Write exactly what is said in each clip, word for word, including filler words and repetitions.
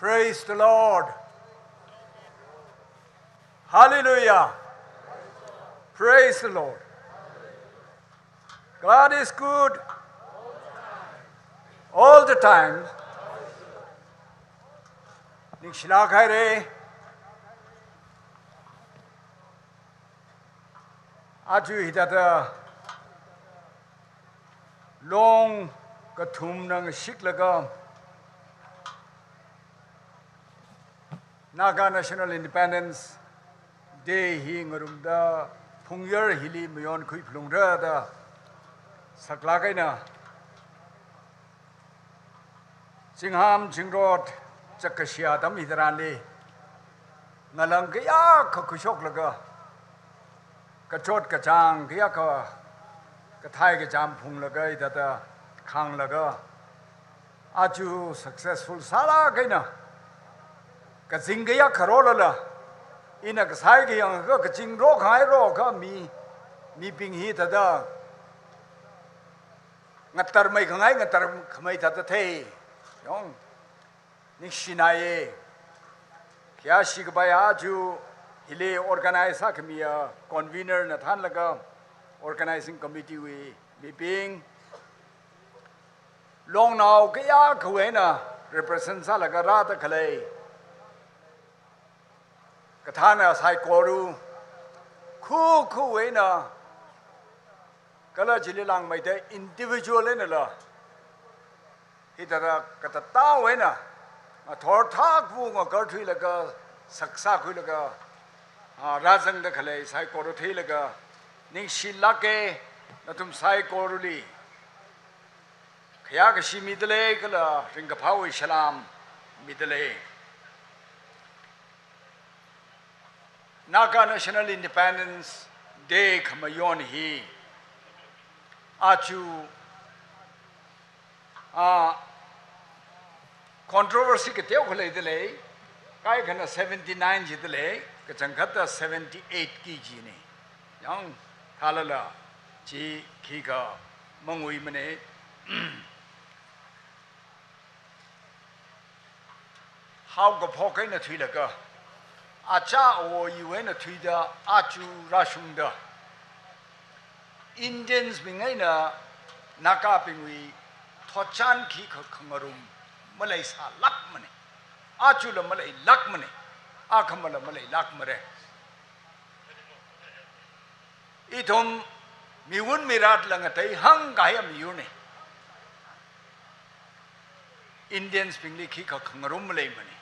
Praise the Lord. Hallelujah. Praise the Lord. God is good. All the time. Ningshilāk haira. Aja hithāda long kathumna ngashiklaga Naga National Independence Day hi ngarumda phungyar hili mayonkhui phalungra da saklāk eina, zingham zingrot chak kashiya atam hitharanli ngalang kayākha khuishoklaga, kachot kachāng kayākha, kathei kacham phunglaga, hithāda khānglaga, aja successful sālāk eina, kazing kayākha rolala, ina kasai kayāng kha kazing ro khangai ro kha mi, mibing hithāda ngatarmei khangai ngatarmei thāda thei. Yong, ningshinaiya. Khayāshi kapai aja hili organize sākhamiya convener na thānlaga, organizing committee wui mibing, longnao kayākhawui eina represent sālaga rāda khalei, kathāna saikora, khu khuwui eina, kala chili langmeida individual einala, hithāda katatawui eina ngathor thakvu ngakarthuilaga, saksā khuilaga, a, rāzangda khalei saikora theilaga ningshilāka. Nathum saikorali khayākashi midalei kala ringkaphāwui salam midalei. Naga National Independence Day khamayon hi aja, a, controversy kateokha leidalei, kaikhana seventy-nine jidalei, kachangkhatta seventy-eight ki jina. Yong, thālala chi khikha manguimana. Haokaphok eina thuilaga, achā awo iwui eina thuida aja rāshungda, Indians bing eina Nagabingwui thotchan khikha khangarum maleisālākmana. Ajala maleilākmana. Akhamala maleilākmara. Ithum miwun miratla ngateihāng kahaiya miyurna. Indians bingli khikha khangarum maleimana.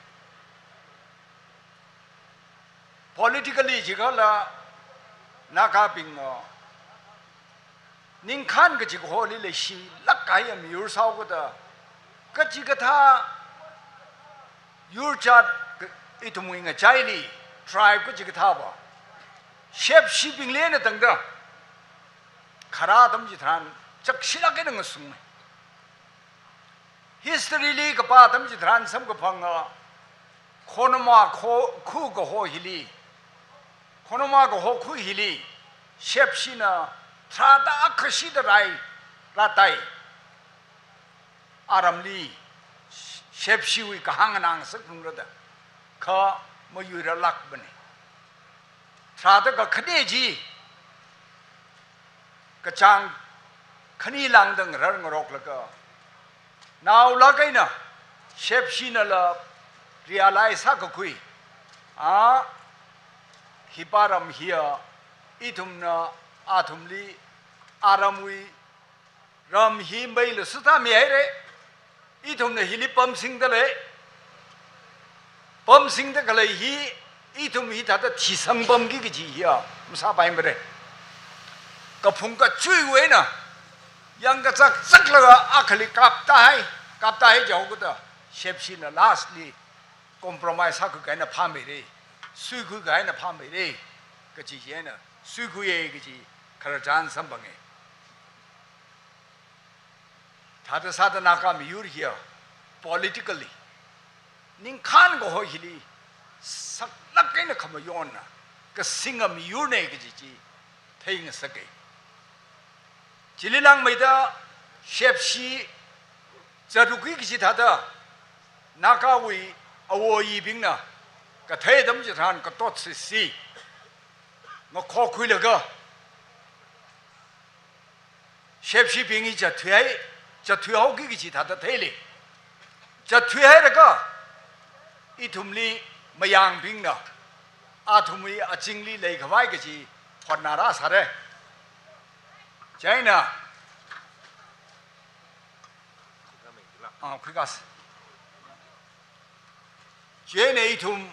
Politically jikhala Nagabing, uh, ningkhān kachikaholi leishilāk kahaiya miyur sāhaokada, kachikathā yurchat ka-, ithumwui ngachaili, tribe kachikathāva Shepshibingli eina tangda kharā atam chitharan chakshilāk eina ngasungna. History li kapā atam chitharan samkaphanga, Khonoma kho-, khu kaho hili, Khonoma kaho khu hili, Shepshina tharāda akhashida rai, rātai. Aramli Shepshiwui kahāng nganāngasak phungra da, kha mayuiralākmana. Tharāda kakhane chi, kachāng khani lāngda ngarar ngaroklaga, naolāk eina Shepshinala realize sākakhui, a, hipa ram hiya ithumna athumli, aramwui ram hi meila sutāmihaira. Ithumna hili pamsingdalei. Pamsingda khalei hi, ithum hithāda thisangpamki kaji hiya masāpaimara. Kaphung kachuiwui eina yangkazak zaklaga akhali kaptāhai, kaptāhai jihaokada, Shepshina lastly compromise sākhui kahaina phāmeira, suikhui kahaina phāmeira, kaji hi eina suikhuiya kaji khararchan samphanga. Thāda sāda Naga miyur hiya politically ningkhān kaho hili saklāk eina khamayonna kasinga miyurna kaji chi theingasaka. Chili langmeida Shepshi zatrukhui kaji thāda Nagawui awo ayibingna kathei atam chitharan katot sisi ngakhokhuilaga, shepshibing hi zatthuihai, zatthuihaoki kaji thāda theili. Zatthuihailaga, ithumli mayangbingna athumwui azingli leikhavai kaji hotnarāsāra. Chieina, ah, khuikas. Chieina ithum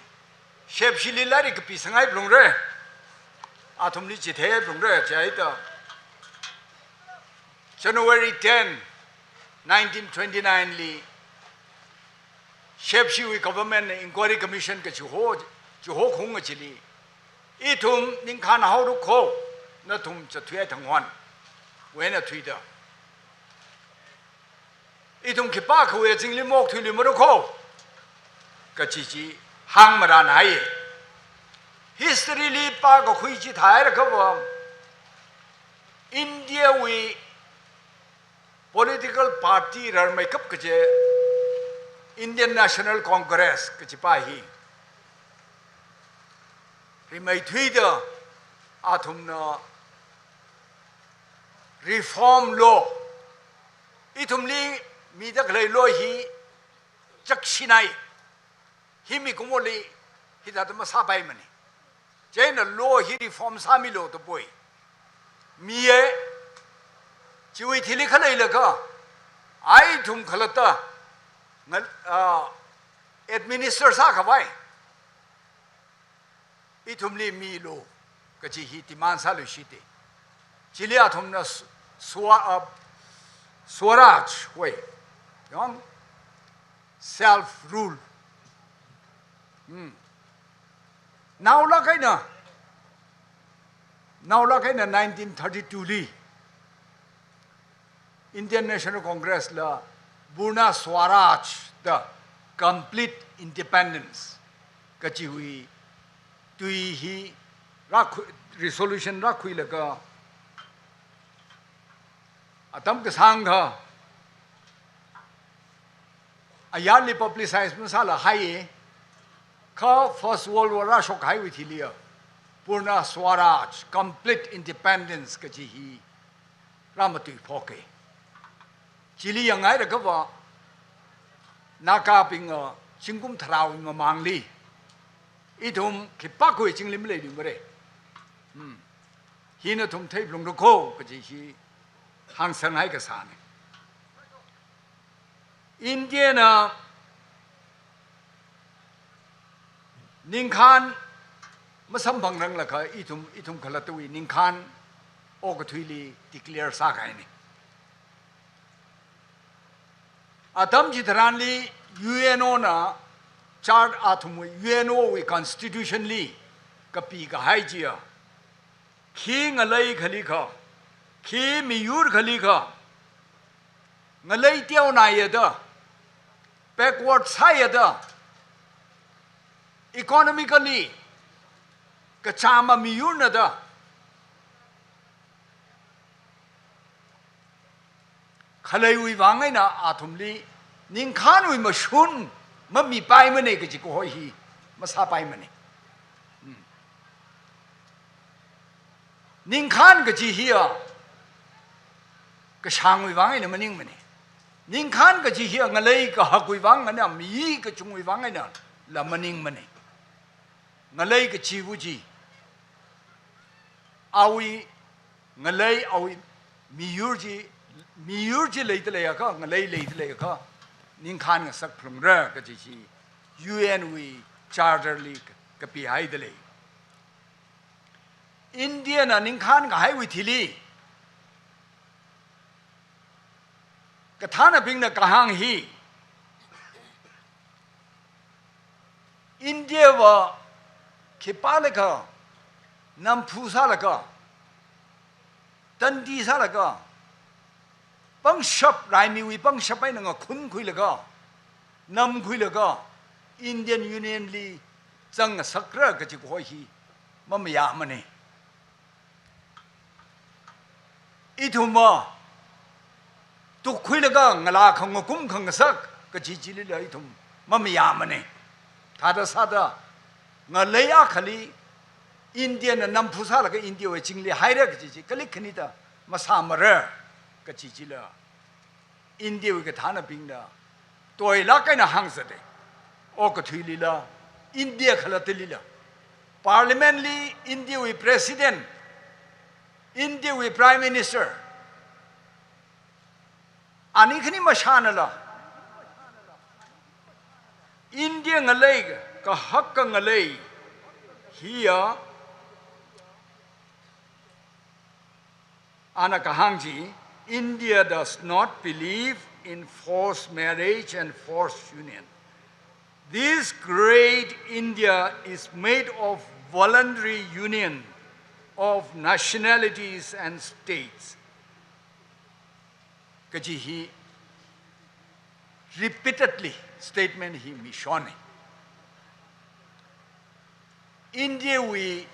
shepshili lairik kapisanghaiphalungra. Athumli chitheihaiphungra, chieina January ten, nineteen twenty-nine li shepshiwui government inquiry commission kachiho, chiho khaung kachili, ithum ningkhān haora kho, nathum zatthuihai thang hon, wena thuida. Ithum khipākhawui azingli mokthuiluimara kho, kaji chi hāngmarānhai. History li pākakhui chithāhailakha va, India wui political party rarmeikap kaje Indian National Congress kajipa hi rimeithuida athumna reform law, ithumli mida khalei law hi chakshinai, hi mikumoli hithāda masāpaimana. Chieina law hi reform sāmilu da poi. Miya, chiwui thili khaleilaga, ithum khalatta ngal-, ah, administer sākhavai ithumli milu kaji hi demand sāluishita. Chili athumna swa-, swa-, ah, Swaraj wui, yong, self rule. Hmm. Naolāk eina, naolāk eina nineteen thirty-two li Indian National Congress la Purna Swaraj da complete independence kajiwui tui hi rākhui, resolution rākhuilaga atam kasāngkha ayarli publicize masālahaiya, kha First World War rāshokhaiwui thiliya Purna Swaraj, complete independence kaji hi rāmatuiphoka. Chili yangngailakha va, Nagabingva zingkum tharāwui mamangli ithum khipākhawui azingli maleiluimara. Hmm. Hi nathum theiphalungra kho kaji hi hāngsanghai kasāna. India na ningkhān masamphangranglakha ithum, ithum khalattawui ningkhān okathuili declare sākahaina. Atam chitharanli U N O na chart athumwui U N O wui constitution li kapikahai chiya, khi ngalei khalikha, khi miyur khalikha, ngalei teonaiya da, backward sāya da, economically kachāma miyurna da khaleiwui vang eina athumli ningkhānwui mashun mamipaimana kaji kaho hi masāpaimana. Hmm. Ningkhān kaji hiya kashāngwui vang eina maningmana. Ningkhān kaji hiya ngalei kahakwui vang eina, mi kachungwui vang einala maningmana. Ngalei kachiva chi, awui ngalei, awui miyur chi, miyur chi leida leiakha, ngalei leida leiakha, ningkhān ngasakphalungra kaji chi U N wui charter li kapihaida lei. India na ningkhān kahaiwui thili kathānabingna kahāng hi, India va khipālikha namphu sālaga, tandi sālaga, pangshap, raimiwui pangshap eina ngakhun khuilaga, nam khuilaga, Indian Union li zangngasakra kaji kaho hi mamayāmana. Ithumva tukkhuilaga ngalā khangakum khangasak kaji chilila ithum mamayāmana. Thāda sāda, ngalei akhali Indiana namphu sālaga Indiawui chingli haira kaji chi, kalik khanida masāmara kaji chila, Indiawui kathānabingna toilāk eina hāngzata. Okathuilila, India khalattalila, Parliament li Indiawui President, Indiawui Prime Minister, ani khani mashānala, India ngalei, kahaka ngalei hiya, ana kahāng chi, India does not believe in forced marriage and forced union. This great India is made of voluntary union of nationalities and states. Kaji hi repeatedly statement hi mishonna. Indiawui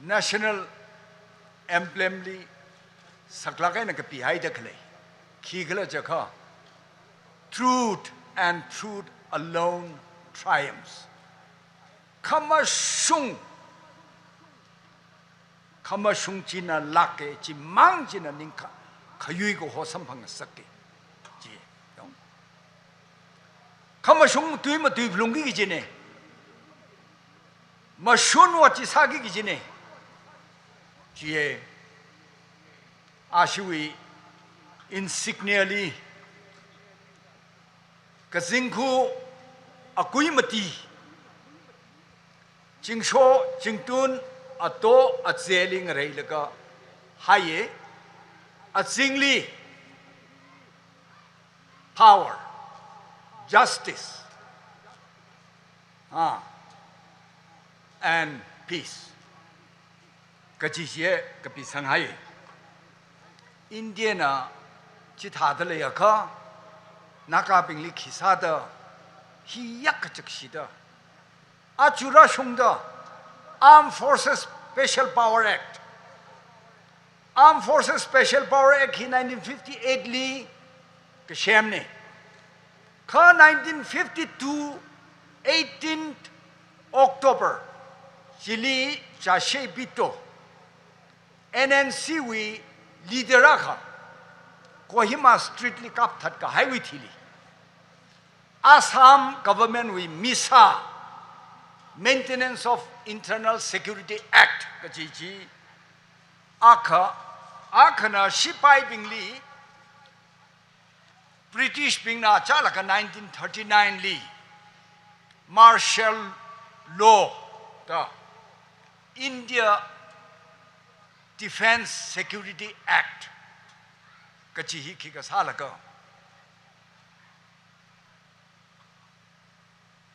national emblem li saklāk eina kapihaida khalei, khikhala jiakha, "Truth and truth alone triumphs." Khamashung, khamashung china lāka, chimang china ningkha, khayui kaho samphangngasaka. Chi, yong. Khamashung tui matuiphalungki kajina. Mashunva chi sāki kajina. Chiya, ashiwui insignia li, kazingkhu akui mati, zingsho, zingtun, ato, azeli ngareilaga haiya, azingli power, justice, ah, and peace kaji chiya kapisanghai. Indiana chithāda leiakha, Nagabingli khi sāda, hi yak kachak shida, aja rāshungda, Armed Forces Special Power Act. Armed Forces Special Power Act hi nineteen fifty-eight li kasemna. Kha nineteen fifty-two, eighteenth October, chili Jashay Bhitto, N N C wui leader akha, Kohima Street li kapthat kahaiwui thili, Assam government wui MISA, Maintenance of Internal Security Act kaji chi, akha, akhana sipaibingli, British bingna chālaga nineteen thirty-nine li martial law da India Defence Security Act kaji hi khikha sālaga,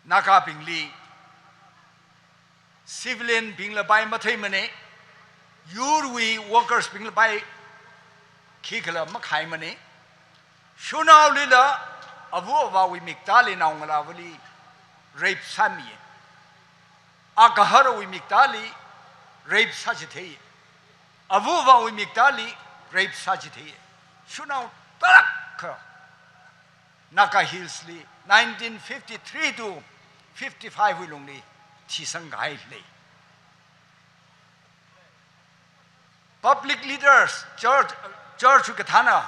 Nagabingli, civilian bingla pai matheimana, yurwui workers bingla pai khikhala makhaimana. Shunaolila, ava avāwui miktāli naongalāvali rape sāmi. Agaharawui miktāli rape sāchithei. Ava avāwui miktāli rape sāchithei. Shunao tarākha Naga Hills li nineteen fifty-three to fifty-five wui lungli thisangkahai lei. Public leaders, church, church wui kathāna,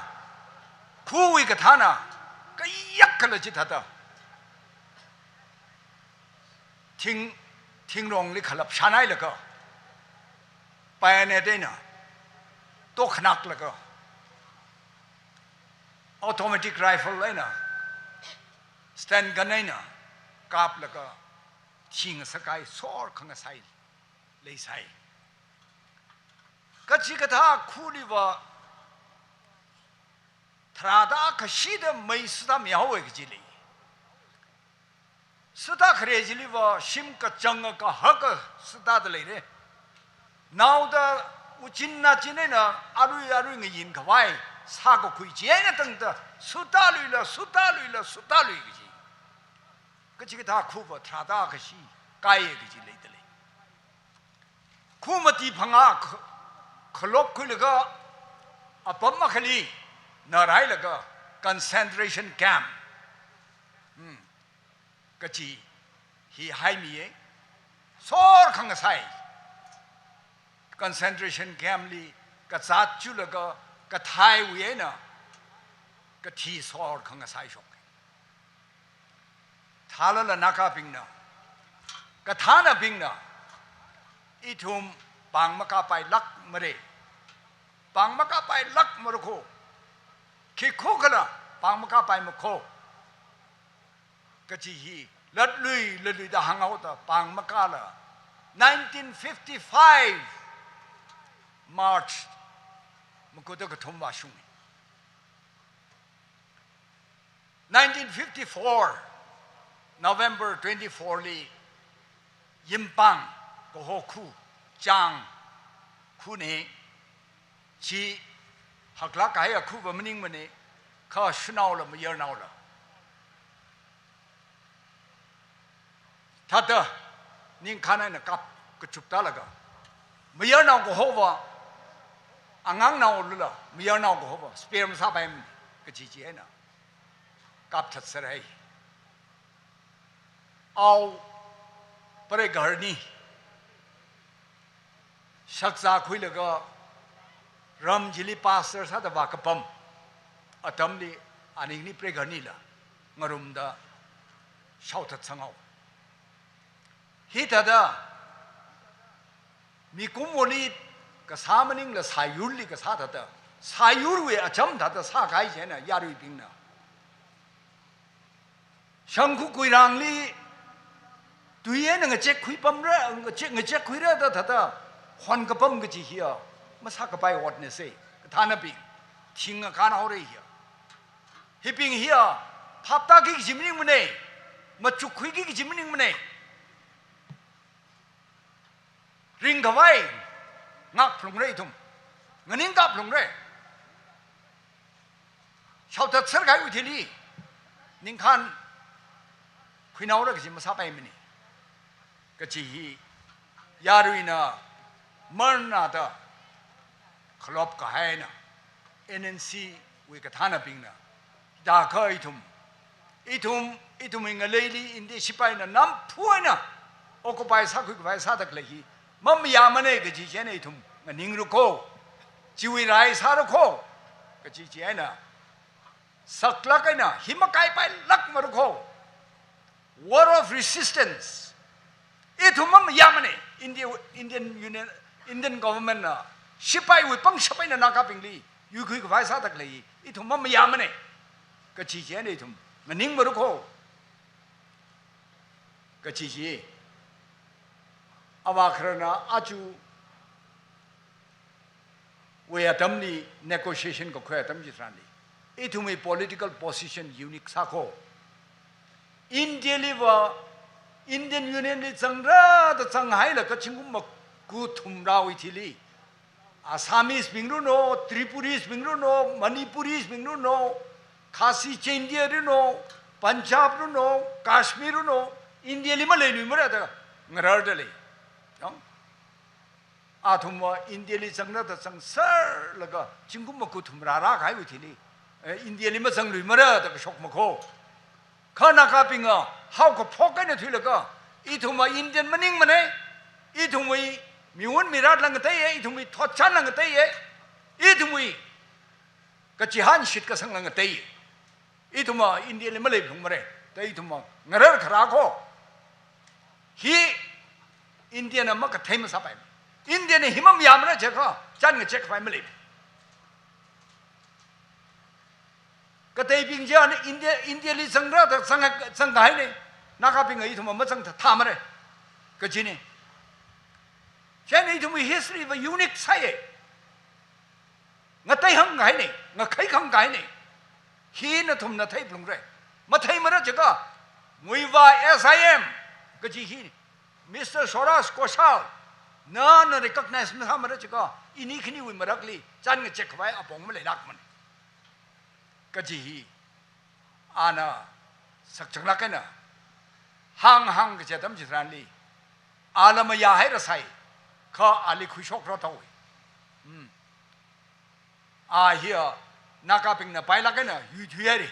khawui kathāna, kayak kala chithāda, thing, thingrongli khalap shānhailaga, bayonet eina, tokhanāklaga, automatic rifle eina, Sten gun eina kaplaga, thingngasakhai, sor khangasai leisai. Kachikathā khaliva tharāda kashida mei sutāmihaowa kaji lei. Sutā khare chiliva shim kachanga kahaka sutāda leira. Naoda uchin nachin eina arui arui ngayinkhavai sākakhui chi eina tangda sutāluila, sutāluila, sutālui kaji. Kachikathā khava tharāda kashi kaiya kaji leida lei. Khamati phangā kh-, khalop khuilaga apam akhali narhailaga concentration camp, hmm, kachi hi haimiya. Sor khangasai concentration camp li kazat chulaga kathaiwui eina kathi sor khangasai shok. Thālala Nagabingna, kathānabingna, ithum pāng makapailākmara. Pāng makapailākmara kho. Khikhokhala pāng makapaima kho, kachi hi latlui latluida hānghaoda pāng makāla nineteen fifty-five March makuda kathum vāshunga. Nineteen fifty-four November twenty-four li Yimpang kaho khu, Chang khuna, chi haklāk kahai akhuva maningmana, kha shanaola mayarnaola thāda ningkhān eina kap kachuptālaga, mayarnao kahova, angangnaolala mayarnao kahova spare masāpaimana, kachi chi eina kapthatserhai. Ao preigaharni shakzā khuilaga ram chili pastor sāda vākapam atamli aningli preigaharnila ngarumda shaothatsanghao. Hithāda mikumoli kasā maningla sāyurli kasā thāda, sāyurwui acham thāda sākahai chieina yaruibingna shangkhu kuirangli tui eina ngachekkhuipamra, ngache-, ngachekkhuira da thāda honkapam kachi hiya masākapai otna se, kathānabing, thing akān haora hiya. Hibing hiya phaptāki kaji maningmana, machukkhuiki kaji maningmana. Ringkhavai ngākphalungra ithum, nganingkāphalungra. Shaothatser kahaiwui thili ningkhān khuinaora kaji masāpaimana, kachi hi yaruina marnada khalop kahaina, N N C wui kathānabingna daka ithum, ithum, ithumwui ngaleili India sipaina namphu eina occupy sākhui khavai sāda khalei hi mamayāmana kaji chieina ithum nganingra kho, chiwui rai sāra kho, kachi chieina saklāk eina hi makaipailākmara kho. War of resistance. Ithum mamayāmana, India, Indian Union, Indian government na sipaiwui pangshap eina Nagabingli yuikhui khavai sāda khalei ithum mamayāmana, kachi chieina ithum nganingmara kho, kachi chi. Avā kharana aja wui atamli negotiation kakhui atam chitharanli ithumwui political position unique sā kho. India liva, Indian Union li zangra da zanghailaga zingkum maku thumrawui thili, Assamese bing runo, Tripuris bing runo, Manipuris bing runo, Khasi Jaintia runo, Punjab runo, Kashmir runo, India li maleiluimara da ngararda lei. Yong? Athumva India li zangra da zangserlaga zingkum maku thumra rākahaiwui thili, eh, India li mazangluimara da kashokma kho. Kha Nagabinga haokaphok eina thuilaga, ithumva Indian maningmana, ithumwui miwun miratla ngateiya, ithumwui thotchanla ngateiya, ithumwui kachihān shitkasangla ngateiya. Ithumva India li maleiphalungmara da ithumva ngarar kharā kho. Hi India na makathei masāpai. India na hi mamayāmara jiakha chān ngachek khavai malei. Kateibing chi ana India, India li zangra da zang, zangkahaina, Nagabing ithumva mazangthathamara kajina. Chieina ithumwui history va unique sāya. Ngateihāngkahaina, ngakhaikhangkahaina. Hi nathumna theiphalungra. Matheimara jiakha, Muivah S I M kaji hi, Mister Swaraj Kaushal, nana recognize masāmara jiakha, ini khaniwui marakli chān ngachek khavai apong maleilākmana, kaji hi ana sakchanglāk eina hānghāng kaji atam chitharanli, ala mayāhairasai, kha ali khuishokrathoi. Hmm. A hiya Nagabingna pailāk eina yuithui haira.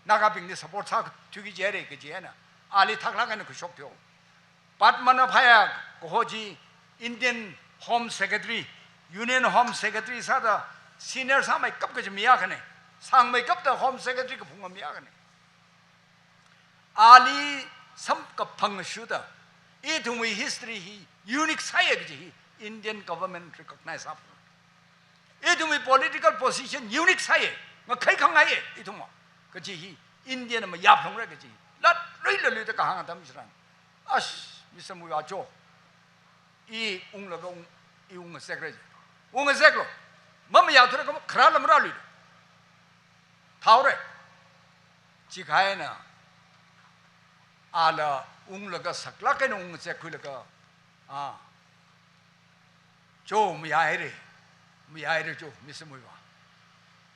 Nagabingli support sāthuiki jihaira kaji eina ali thaklāk eina khuishok thuihaowa. Padmanabh Paya kaho chi Indian Home Secretary, Union Home Secretary sāda senior sāmeikap kaji mi akhana. Sāngmeikapta Home Secretary kaphunga mi akhana. Ali samkaphang shuda, ithumwui history hi unique sāya kaji hi Indian government recognize sāphunga. Ithumwui political position unique sāya, ngakhai khangaiya ithumva kaji hi Indiana mayāphalungra kaji hi latluilaluida kahāng atam chitharan, ash, Mister Muivah cho, i unglaga ung, i ungazekra. Ungazeklu. Mamayāthura kha kharāla marāluilu. Thaora. Chikahaina ala unglaga saklāk eina ungzakkhuilaga, a, cho, mayāhaira, mayāhaira cho, Mister Muivah.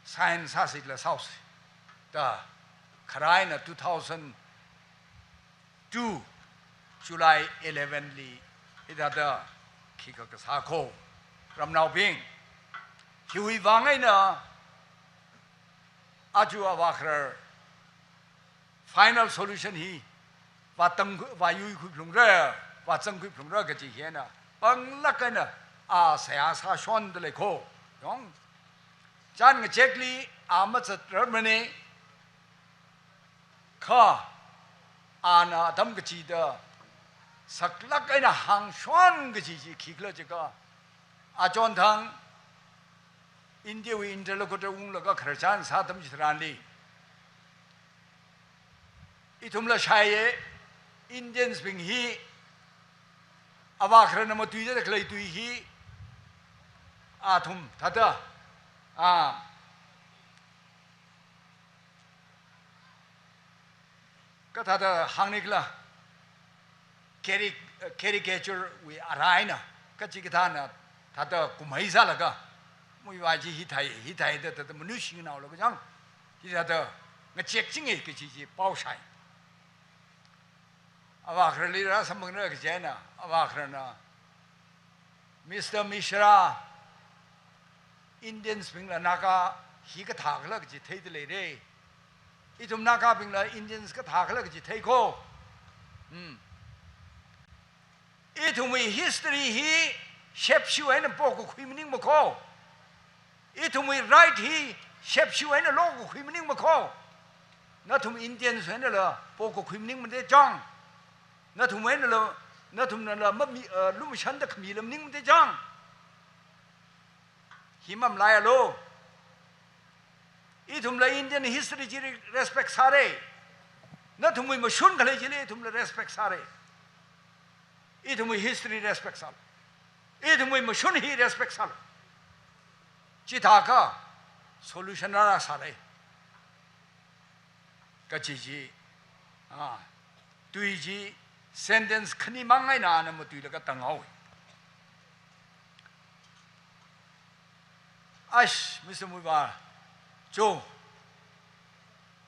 Sign sāsi la sāhaosi da, kharā eina two thousand two July eleven li hithāda khikha kasā kho. Ramnaobing, hiwui vang eina aja avākharar final solution hi vātang, vāyuikhui phalungra, vāzangkhui phalungra kaji hi eina panglāk eina a seihā sāshonda lei kho. Yong, chān ngachekli a mazatrarmana, kha ana atam kachida saklāk eina hāngshon kaji chi khikhala jiakha, achonthang Indiawui interlocutor unglaga khararchan sā atam chitharanli, ithumla shaiya, Indians bing hi avākhararna matuida khalei tui hi, athum thāda, a, kathāda hāngnikhala, cari-, caricature wui arai eina, kachikathāna thāda kumhai sālaga, Muivah chi hithai, hithai da, da, da, manuishingnaolaga chang, hithāda ngachekchinga kaji chi pao shai. Avākhararli rāsamphangra kaji eina, avākhararna, Mister Mishra, Indians bingla Naga hi kathākhala kaji theida leira. Ithum Nagabingla Indians kathākhala kaji thei kho. Hmm. Ithumwui history hi shepshu eina pokakhui maningma kho. Ithumwui right hi shepshu eina lokakhui maningma kho. Nathum Indians einala pokakhui maningmada chang. Nathum einala, nathumnala mami, uh, lumashanda khamila maningmada chang. Hi mamalaialu. Ithumla Indian history chi respect sāra. Nathumwui mashun khalei chili ithumla respect sāra. Ithumwui history respect sālu. Ithumwui mashun hi respect sālu. Chithākha solution rāra sāra kaji chi, a, tui chi sentence khanimang eina ana matuilaga tanghaowa. Ash, Mister Muivah, cho,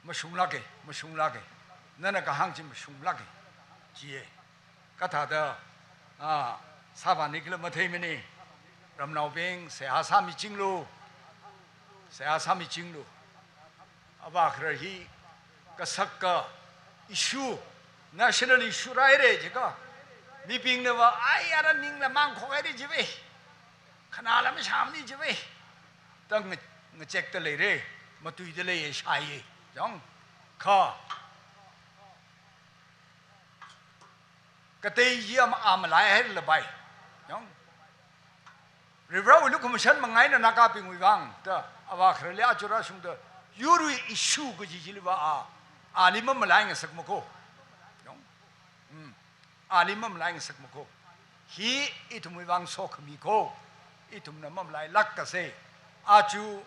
mashunglāka, mashunglāka. Nana kahāng chi mashunglāka, jiya. Kathāda, a, sāvānikhala matheimana. Ramnaobing, seihā sāmichinglu. Seihā sāmichinglu. Avākharar hi kasaka issue, national issue rāhaira jiakha, mibingnava, ai, ara ningla mangkhok haira jiva, khanāla mashāmana jiva da nga-, ngachekda leira, matuida leiya, shaiya. Chang, kha katei chi ama, a malaihairala bai. Yong. Rivarāwui lukhamashan manga eina Nagabingwui vang da avākhararli aja rāshungda yurwui issue kaji chiliva a, ali mamalai ngasakma kho. Yong. Hmm. Ali mamalai ngasakma kho. Hi ithumwui vang sokhami kho. Ithumna mamalailākkasa. Aja,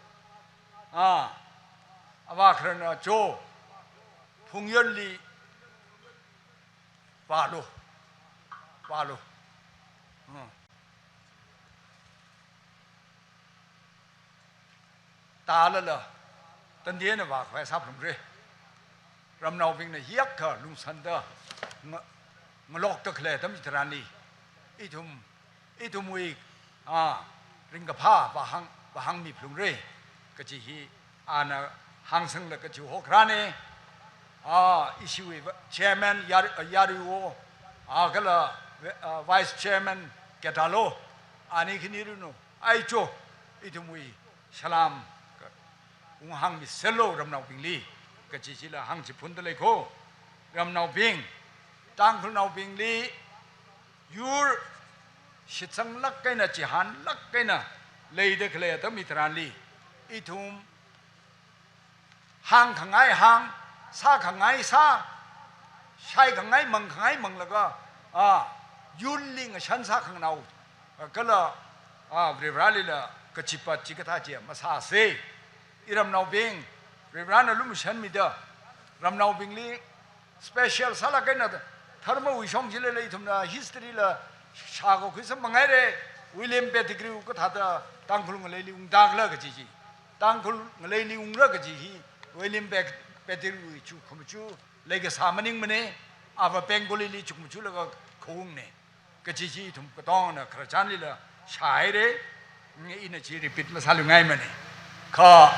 a, avākhararna cho, phungyonli vālu. Vālu. Hmm. Tālala, tandi eina vākhavai sāphalungra. Ramnaobingna hiyākha lungsānda nga-, ngalokda khalei atam chitharanli, ithum, ithumwui, a, ringkaphā vāhāng, vāhāngmiphalungra kaji hi, ana hāngsanglaga chi hokharāne. Ah, ishiwui chairman Yar-, Yariwo, ah, kala, ah, vice chairman Ketalo, ani khani runu, aicho, ithumwui salam ka, unghāngmiserlu ramnaobingli, kachi chila hāngchiphunda leiko. Ramnaobing, Tangkhulnaobingli, yur shitsanglāk eina, chihānlāk eina leida khalei atam hitharanli, ithum hāngkhangai hāng, sākhangai sā, shaikhangai mangkhangai manglaga, ah, yurli ngashan sākhanganao, ah, kala, ah, Varivarālila kachipat chikathā chi masāse. Iramnaobing, Varivarāna lumashanmida, ramnaobingli special sālāk eina, dharmawui shong chilila ithumna history la shākakhui samphangngaire, William Pettigrew kathāda Tangkhul ngaleili ungtākhala kachi chi. Tangkhul ngaleili ungra kachi hi, William Pet-, Pettigrew wui chukkhamachuk leikasā maningmane, ava Bengali li chukkhamachuk laga khaungne. Kachi chi ithum katongna khararchanlila shāhaire, ina chi repeat masālungaimane. Kha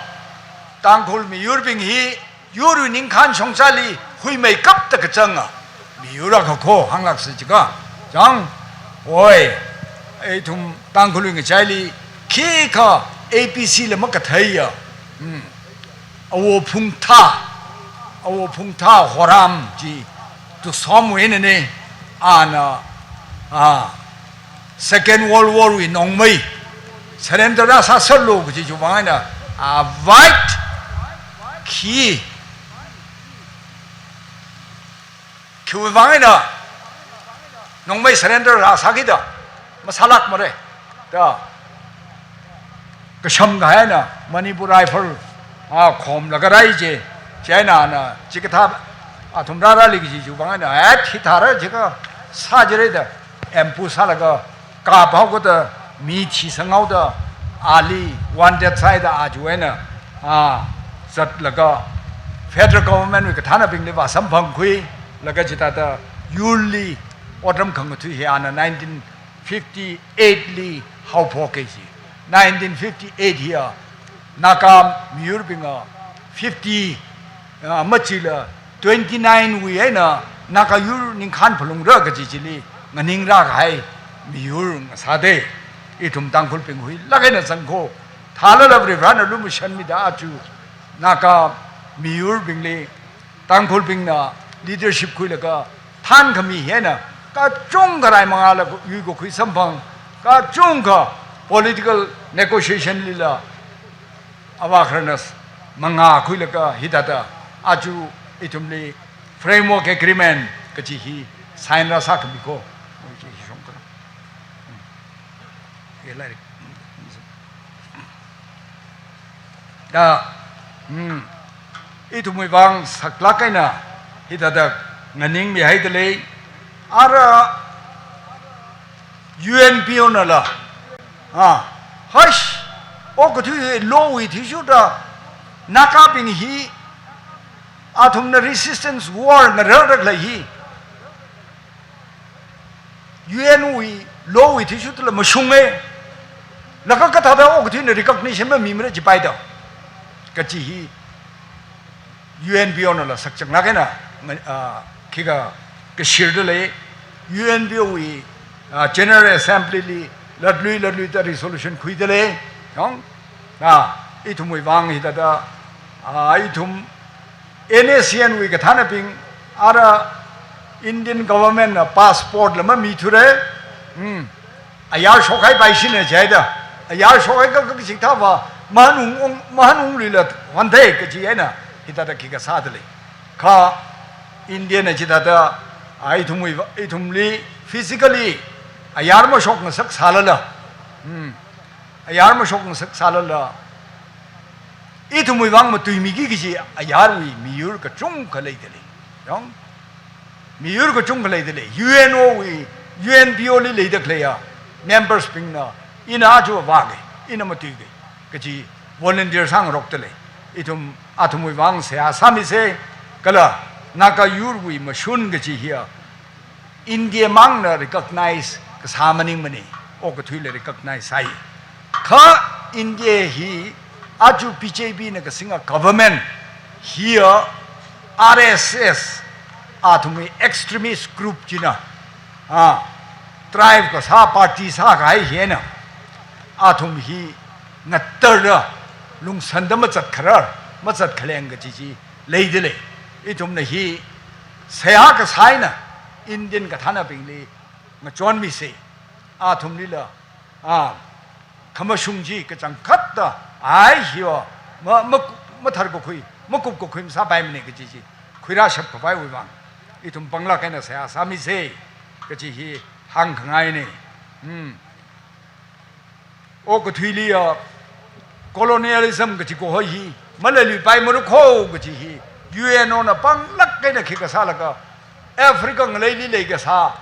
Tangkhul miyurbing hi yurwui ningkhān shongzali huimeikapta kachanga miyur akha kho hānglāksa jiakha. Chang, hoi, ithum Tangkhulwui ngachaili khikha A B C la makatheiya. Hmm. Awo Phungthā, Awo Phungthā Horam chi Tuksomwui einane, ana, ah, Second World War wui nongmei surrender rāsāserlu kachi chiwui vang eina, ah, white khi Khiwui vang eina nongmei surrender rāsākida masālākmare da. Kasham kahaina Manipur Rifle, ah, khomlaga rai je, chieina ana chikathā athum rārāli kaji chiwui vang eina, eh, hithāra jiakha sājire da, ambush sālaga kaphaokada mi thisangaoda ali wanted sāhaida aja eina, ah, zatlaga federal government wui kathānabingli vāsamphangkhuilaga chithāda yurli otram khangathui hi ana nineteen fifty-eight li haophoke ji. Nineteen fifty-eight hiya Naga miyurbinga fifty, ah, machila twenty-nine wui eina Naga yur ningkhān phalungra kaji chili nganingrākahai miyur ngasāde. Ithum Tangkhulbing huilāk eina zangkho. Thālala Varivarāna lumashanmida aja Naga miyurbingli Tangkhulbingna leadership khuilaga thānkhami hi eina kachungkha rai mangāla yuikakhui samphang, kachungkha political negotiation lila avākhararna mangā khuilaga hithāda aja ithumli framework agreement kaji hi sign rāsākhami kho. Da, hmm, ithumwui vang saklāk eina hithāda nganingmihaida lei. Ara U N P O nala, ah, hash, okathui law wui athishurda Nagabing hi athumna resistance war ngararda khalei hi U N wui law wui athishurdala mashunge. Laga kathāda okathuina recognition mamimara jipaida kaji hi U N P O nala sakchanglāk eina, ah, khikha kashirda lei. U N P O wui, ah, General Assembly li latlui latluida resolution khuida lei. Yong? Ah, ithumwui vang hithāda, ah, ithum N S C N wui kathānabing ara Indian government na passport la mamithura. Hmm. Ayar shokhaipaishina jihaida. Ayar shokhai ka, ka, kachikathāva mahanung, ung, mahanungluila wanthei kaji eina hithāda khikha sāda lei. Kha India na chithāda, ah, ithumwui va, ithumli physically ayar mashokngasak sālala. Hmm. Ayar mashokngasak sālala ithumwui vang matuimiki kaji ayarwui miyur kachungkha leida lei. Yong? Miyur kachungkha leida lei. U N O wui, U N P O li leida khaleiya members bingna, ina aja vāke, ina matuike kaji volunteer sāngarokda lei. Ithum athumwui vang seihā sāmise, kala Naga yurwui mashun kaji hiya India mangna recognize kasā maningmane, okathuila recognize sāi. Kha India hi Aja B J P na kasinga government hiya R S S, athumwui extremist group china, ah, tribe kasā party sākahai hina, athum hi ngatarda lungsanda mazatkharar, mazatkhaleng kaji chi leidalei. Ithumna hi seihā kasā eina Indian kathānabingli ngachonmisa. Athumlila, ah, khamashung chi kachangkhatta, ai hiya, ma, ma, matharkakhui, makupkakhui masāpaimana kaji chi khuirāshap khavaiwui vang ithum panglāk eina seihā sāmisa kaji hi hāngkhangaina. Hmm. Okathuiliya colonialism kaji kaho hi maleiluipaimarakho kaji hi U N O na panglāk eina khikha sālaga Africa ngaleili leikasā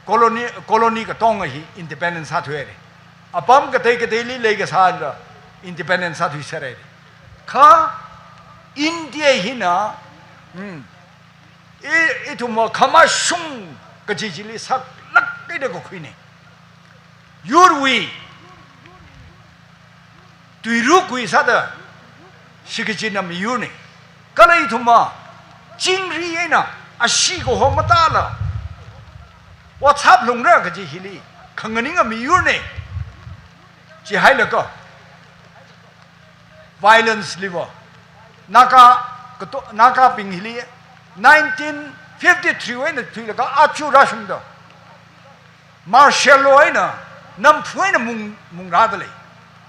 colony, colony katonga hi independent sāthuihaira. Apam katei kateili leikasāla independent sāthuiserhaira. Kha India hina, hmm, i, ithumva khamashung kaji chili saklāk eina kakhuina. Yurwui, tuirukwui sāda shikachinna miyurna. Kala ithumva chingri eina ashee kaho matāla otshap lungra kaji hili khanganinga miyurna. Chihailaga violence liva Naga kato-, Nagabing hili nineteen fifty-three wui eina thuilaga aja rāshungda martial law eina, namphu eina mung, mungrādalei.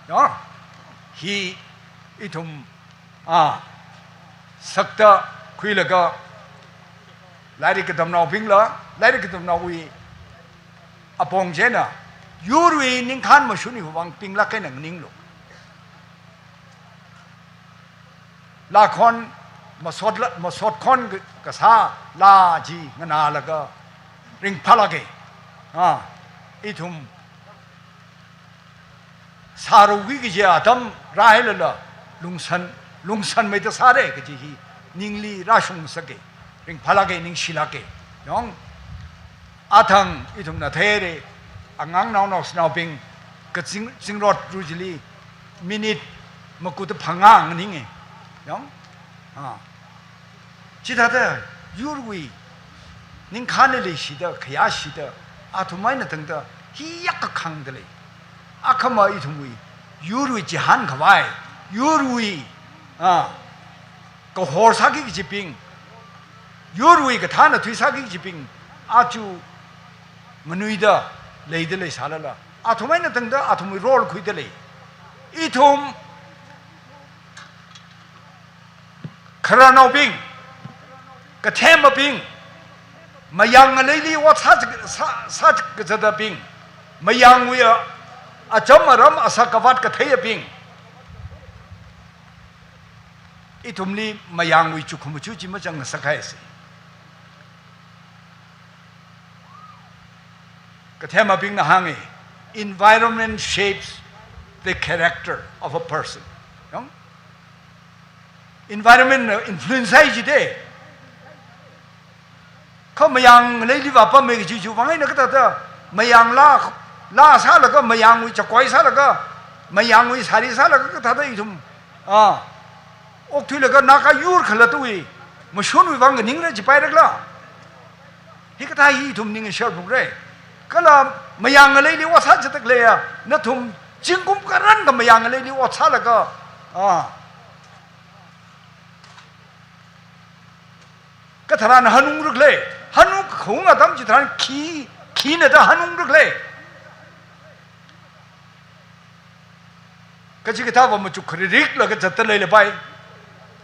Ya. Hi ithum, ah, sakta khuilaga lairik katamnaobingla, lairik katamnaowui apong china yurwui ningkhān mashunwui vang pinglāk eina nganinglu. Laa khon, masot la, masot khon ka, kasā laa chi nganālaga ringphālāka. Ah, ithum sāruki kaji atam rāhailala lungsan, lungsanmeida sāra kaji hi ningli rāshungsaka. Ringphālāka, ningshilāka. Yong, athang ithumna theira, angang naonao shanaobing kazing, zingrot ru chili minute makuda phangā nganinga. Yong? Ah. Chithāda yurwui ningkhān leishida, khayāshida, athum eina tangda hiyākha khangdalei. Akhama ithumwui yurwui chihān khavai, yurwui, ah, kahor sāki kajibing, yurwui kathānathui sāki kajibing, aja nganuida leida leisālala, athum eina tangda athumwui role khuidalei. Ithum khararnaobing, kathemabing, mayang ngaleili ot sā, sā, sākazatabing, mayangwui a, acham aram asak avat katheiyabing, ithumli mayangwui chukkhamaja chi mazangngasak haisa. Kathemabingna hānga, environment shapes the character of a person. Yong? Environment na influence sāi jida. Kha mayang leiliva pammi kaji chiwui vang eina kathāda, mayang laa, laa sālaga, mayangwui chakoi sālaga, mayangwui sari sālaga kathāda ithum, ah, okthuilaga Naga yur khalattawui mashunwui vang nganingla chipairakla. Hikathā hi ithum ning sharphukra. Kala mayang ngaleili ot sāchitak leiya, nathum zingkum karankha mayang ngaleili ot sālaga, ah, katharan hanungrakla, hanung khaung atam chitharan khi, khina da hanungrakla. Kachikathāva machuk kharirikla kazatda leilapai.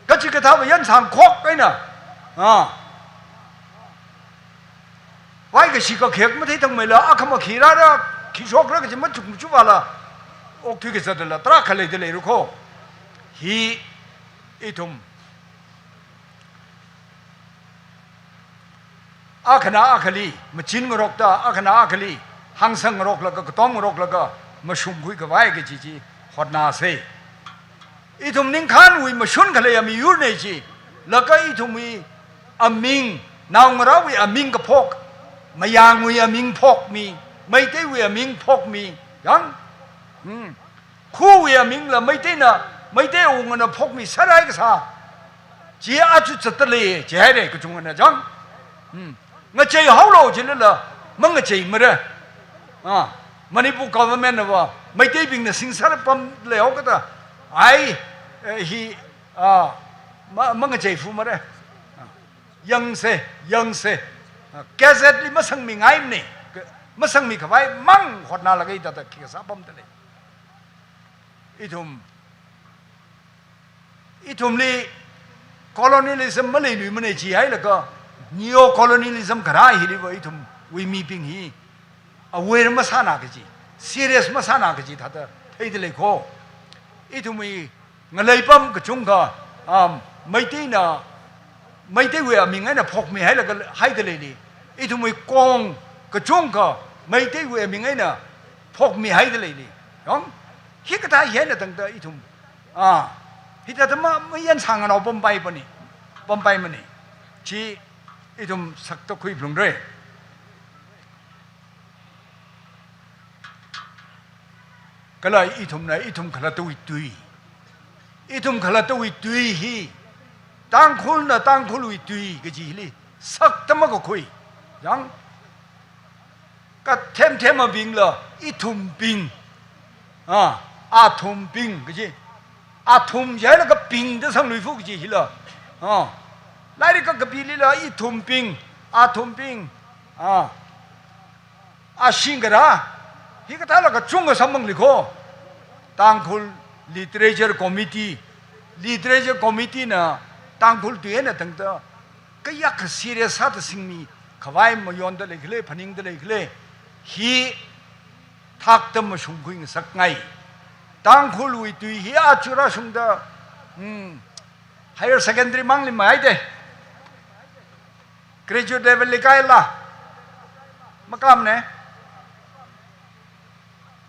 Kachikathāva yansang khok eina, ah, vai kashi kakhek matheithangmeila, akhama khi rāra, khi shokra kaji machuk machuvala, okthui kazatlala tarākha leida leirakho. Hi ithum akhana akhali machinngarokta, akhana akhali hāngsanngaroklaga, katomngaroklaga, mashungkhui khavai kaji chi hotnāsa. Ithum ningkhānwui mashun khaleiya miyurna chi, laga ithumwui aming, naongarāwui aming kaphok, mayangwui aming phokmi, Meiteiwui aming phokmi, yong? Hmm. Khawui amingla Meiteina Meiteiwungana phokmiserhai kasā chi aja zatdalei jihaire kachungana chang. Hmm. Ngacheihaolo jilala mangacheimara. Ah, Manipur government nava Meiteibingna singser pam leihaokada, ai, eh, hi, ah, ma, mangacheifumara. Ah, yangse, yangse. Ah, gazette li masangmingaimane. Ka-, masangmikhavai mang hotnalaga hithāda khikha sāpamdalei. Ithum, ithumli colonialism maleiluimane jihailaga, neo-colonialism kharā hiliva ithumwui mibing hi aware masāna kaji, serious masāna kaji thāda theidalei kho. Ithumwui ngaleipam kachungkha, um, Meiteina, Meiteiwui aming eina phokmihailaga haidaleili. Ithumwui kong kachungkha Meiteiwui aming eina phokmihaidaleili. Yong, hikathā hi eina tangda ithum, ah, hithāda ma, mayansānganao pampaipane, pampaimane. Chi ithum sakta khuiphalungra. Kala ithumna, ithum khalattawui tui. Ithum khalattawui tui hi, Tangkhulna Tangkhulwui tui kaji hili sakta makakhui. Yong, kathemthemabingla ithumbing, ah, athumbing kaji. Athum jihailaga bing da sangluifu kaji hila. Ah, lairik kakapilila ithumbing, athumbing, ah, ashing kharā, hikathāla kachungkha samphanglei kho. Tangkhul Literature Committee, Literature Committee na Tangkhul tui eina tangda kayākha serious sāda singmikhavai mayonda leikhala, phaningda leikhala, hi thakta mashungkhuingasakngai. Tangkhulwui tui hi aja rāshungda, hmm, higher secondary mangli mahaide. Graduate level li kaila makāmane.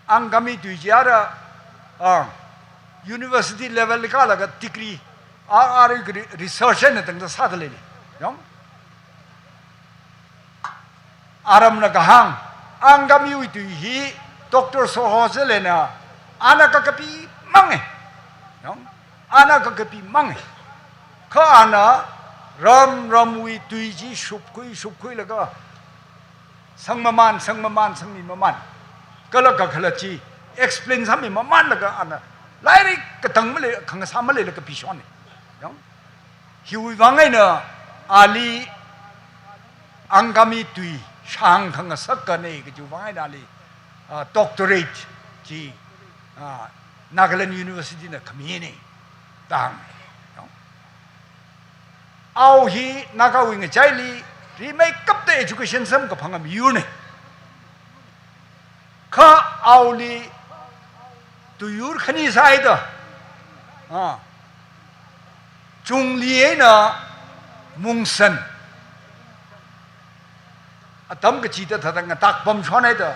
Angami tui chi ara, ah, university level li kālaga degree, ar, ar re-, research eina tangda sādalei. Yong? Aramna kahāng, Angamiwui tui hi Doctor Soho Zele na, ana kakapi mange. Yong? Ana kakapi mange. Kha ana ram ramwui tui chi shupkhui, shupkhuilaga sangmaman, sangmaman, sangmimaman. Kala kakhalat chi explain sāmimamanlaga ana lairik katang malei, khangasā maleila kapishonne. Yong? Hiwui vang eina ali Angami tui shāngkhangasak kane kajiwui vang eina ali, ah, doctorate chi, ah, Nagaland University na khamine. Tang. Yong? Ao hi Nagawui ngachaili rimeikapta education samkaphanga miyurne. Kha aoli tuiyur khani sāhaida, ah, chungli eina mungsan atam kachida thāda ngatak pamshonhaida,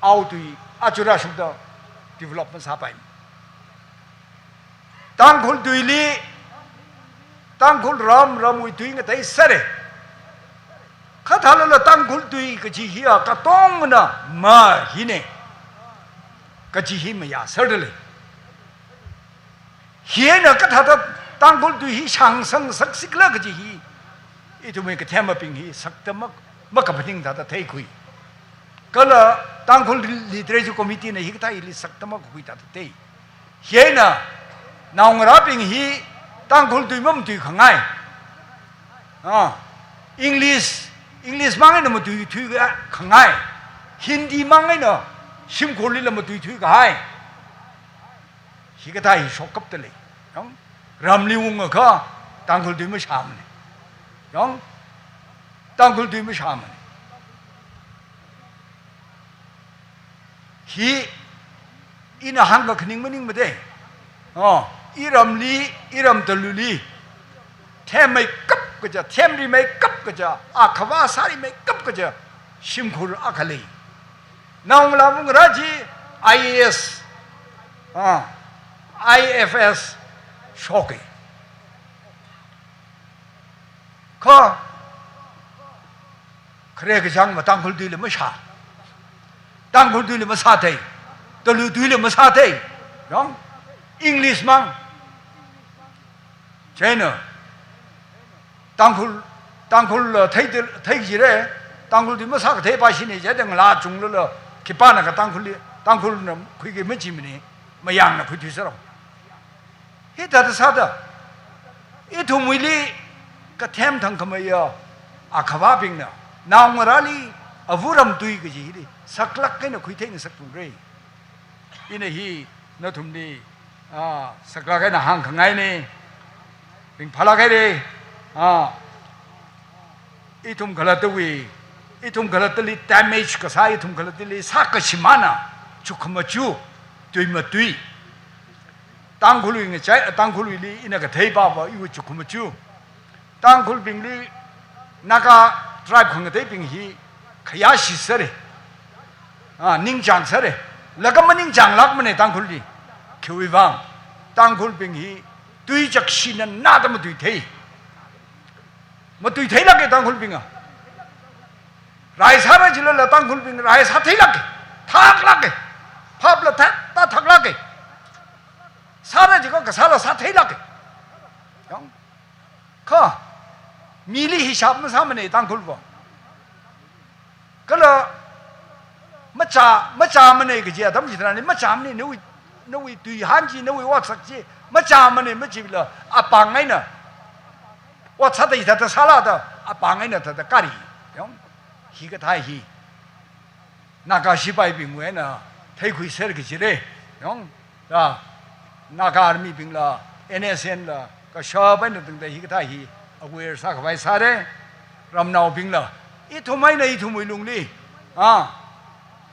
ao tui aja rāshungda develop masāpai. Tangkhul tuili, Tangkhul ram ramwui tui ngateisere. Kha thālala Tangkhul tui kaji hiya katongna mahine kaji hi mayāserdalei. Hi eina kathāda Tangkhul tui hi shāngsang saksik khala kaji hi ithumwui kathemabing hi sakta mak-, makaphaning thāda theikhui. Kala Tangkhul Literature Committee na hikathā hili sakta makakhui thāda thei. Hi eina naongarābing hi Tangkhul tui mamatuikhangai. Ah, English, English mang eina matuithuikhangai. Hindi mang eina shimkhurlila matuithuikahai. Hikathā hi shokkapdalei. Yong? Ramli ungakha Tangkhul tui mashāmane. Yong? Tangkhul tui mashāmane. Hi ina hāngkakhaning maningmade. Oh, iramli, iram Taluli themmeikap kaja, themrimeikap kaja, akhavā sārimeikap kaja shimkhur akha lei. Naongalāva ngarā chi I A S, ah, I F S shoke. Kha khare kachangva Tangkhul tuili mashā. Tangkhul tuili masāthei. Talu tuili masāthei. Yong? English mang. Chieina Tangkhul, Tangkhul, uh, thei, theikajire, Tangkhul di masākathei pāshine, jida ngalā chunglala, khipānakha Tangkhul li, Tangkhulna khuiki machimane, Mayangna khuithuiserao. Hithāda sāda, ithumwuili kathem thangkhameiya akhavābingna, naongarāli, avuram tui kaji hili, saklāk eina khuitheingasakthungra. Ina hi nathumli, ah, saklāk eina hāngkhangaine, ringphālāk haire, ah, ithum khalattawui, ithum khalattali damage kasā, ithum khalattali sākashimāna, chukhamachu, tui matui. Tangkhulwui ngachai, Tangkhulwuili ina kathei pāva, iwui chukhamachu. Tangkhulbingli Naga tribe khangateibing hi khayāshi sāre. Ah, ningchāng sāre. Laga maningchānglākmane Tangkhulli. Khiwui vang. Tangkhulbing hi tui chakshina nada matuithei. Matuitheilāke Tangkhulbinga. Rai sāra jilala Tangkhulbing rai sātheilāke. Thaklāke. Phapla thak, ta thaklāke. Sāra jikha kasāla sātheilāke. Yang. Kha, mili hishap masāmane Tangkhulva. Kala, machā, machāmane kaji atam chitharanli, machāmane nawui, nawui tuihan chi, nawui otsak chi, machāmane machila, apāng eina. Ot sāda hithāda sālada, apāng eina thāda kari. Yang, hikathā hi. Naga sipaibingwui eina theikhuiser kajire. Yang, da, Naga army bingla, N S N la, kashap eina tangda hikathā hi, aware sākhavai sāre, ramnaobingla. Ithum eina ithumwui lungli, ah,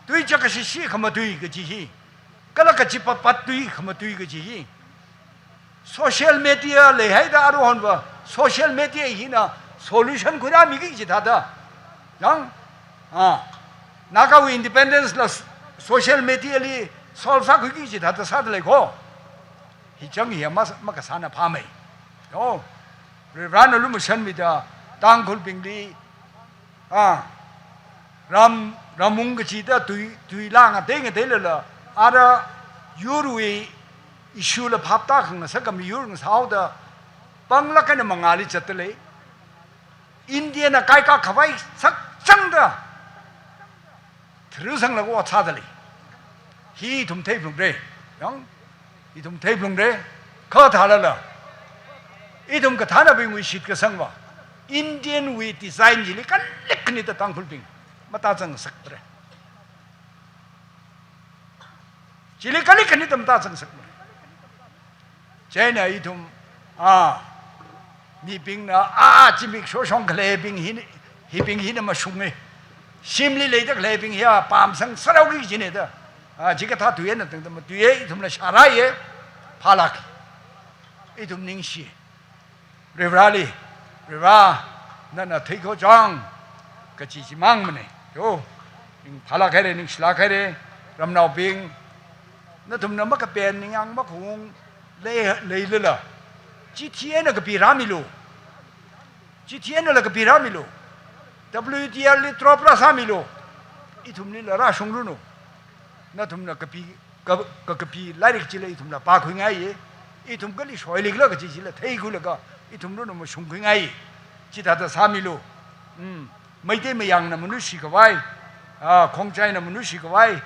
tui chakashishi khamatui kaji hi, kala kachipat pat tui khamatui kaji hi. Social media leihaida aruihonva, social media hina solution khuirāmiki chithāda. Yang, ah, Nagawui independence la s-, social media li solve sākhuiki chithāda sāda lei kho. Hichang hi ma, makasāna phāmei. Oh, Varivarana lumashanmida Tangkhulbingli, ah, ram, ramung kachida tui, tuila ngatei ngateilala, ara yurwui issue la phapta khangasak kami yur ngasāhaoda, panglāk eina mangāli zatda lei. Indiana kaikā khavai sakchangda tharusanglaga ot sāda lei. Hi ithum theiphalungra. Yang, ithum theiphalungra. Kha thālala, ithum kathānabingwui shitkasangva, Indian wui design chili kalik khanida Tangkhulbing matazangngasakra. Chili kalik khanida matazangngasakmara. Chieina ithum, ah, mibingna, ah, zimik shoshong khaleibing hi, hibing hina mashunge. Shimli leida khaleibing hiya pamsang saraoki kajine da. Ah, chikathā tui eina tangda matuiye, ithumla shārāye, phālāk. Ithum ningshi. Varivarali, Varivara, nana theikho chang, kachi chimangmane. Yo, ringphālāk haire, ningshilāk haire, ramnaobing, nathumna makapen ningyāng makhung lei, leilala, chithi eina kapirāmilu. Chithi einala kapirāmilu. W T L li drop rāsāmilu. Ithumlila rāshungranu. Nathumna kapi, ka, ka, kapi lairik chila ithumla pākhuingaiye. Ithum kali shoilikla kachi chila theikhuilaga ithumlila mashungkhuingaiye. Chithāda sāmilu. Hmm. Meitei Mayangna manushi khavai, ah, Khongjaina manushi khavai,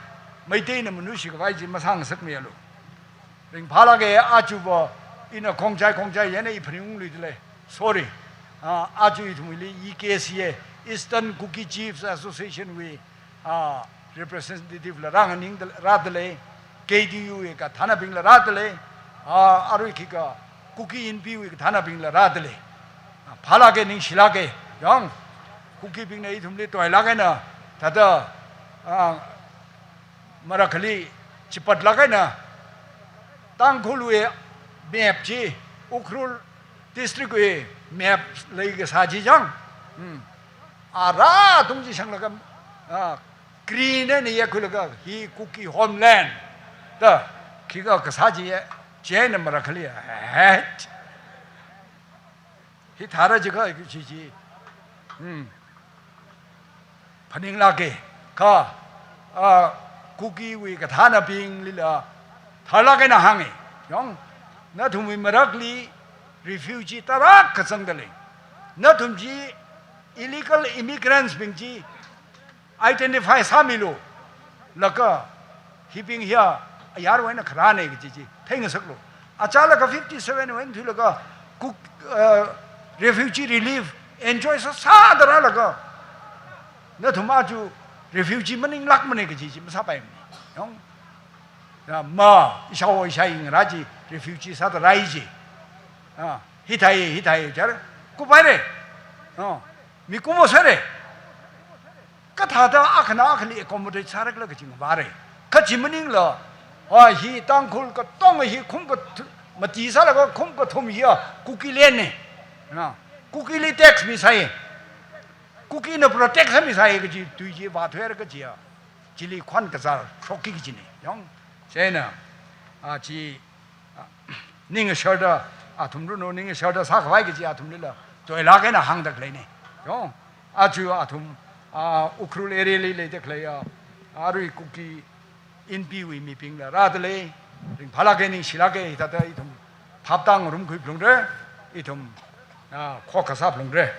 Meiteina manushi khavai chi masāngasakmialu. Ringphālāke, achuva ina Khongjai, Khongjai eina iphaningungluidalei. Sorry. Ah, achu ithumli E K C A, Eastern Kuki Chiefs Association wui, ah, representative la rānganingda, rādalei, K D U wui kathānabingla rādalei, ah, arui khikha Kuki Inpi wui kathānabingla rādalei. Ah, phālāke, ningshilāke, yang, Kukibingna ithumli toilāk eina, thāda, ah, marakhali chipatlāk eina, Tangkhulwui map chi, Ukhrul district wui map leikasā chi chang. Hmm. Ara tung chi shanglaga, ah, green eina yekhuilaga, hi Kuki homeland da, khikha kasā chi ye, chieina marakhali, eh. Hithāra jiakha chi chi. Hmm. Phaninglāke, kha, ah, Kukiwui kathānabinglila, tharlāk eina hānge. Yong, nathumwui marakli refugee tarākha zangda lei. Nathum chi illegal immigrants bing chi identify sāmilu. Laga hibing hiya ayarwui eina kharāne kaji chi theingasaklu. Achālaga fifty-seven wui eina thuilaga Kuk-, uh, refugee relief enjoy sāsāda rālaga nathum aja refugee maninglākmane kaji chi masāpaimane. Yong. Ya, ma, ishāwo ishāyi ngarā chi refugee sāda rāi chi. Ah, hithāi, hithāi char, kuphaire. Ah, mikumo sāre. Kathāda akhana akhali accommodate sārakhala kaji ngavāre. Kaji maningla, ah, hi Tangkhul katonga hi khum kathu-, mati sālaga khum kathum hiya Kukilandne. Ah, Kukili tax misāi. Kukina protect sāmisāi kaji tui chi vāthuira kajiya. Chili khon kazār shokki kajine. Yong, chieina, ah, chi, ah, ning sharda, athum runo ning sharda sākhavai kaji athumlila toilāk eina hāngda khaleine. Yong, aja athum, ah, Ukhrul area li leida khaleiya, arui Kuki Inpi wui mibingla rāda lei, ringphālāke ningshilāke, hithāda ithum phaptāngarumkhui phalungra, ithum, ah, khokkha sāphalungra.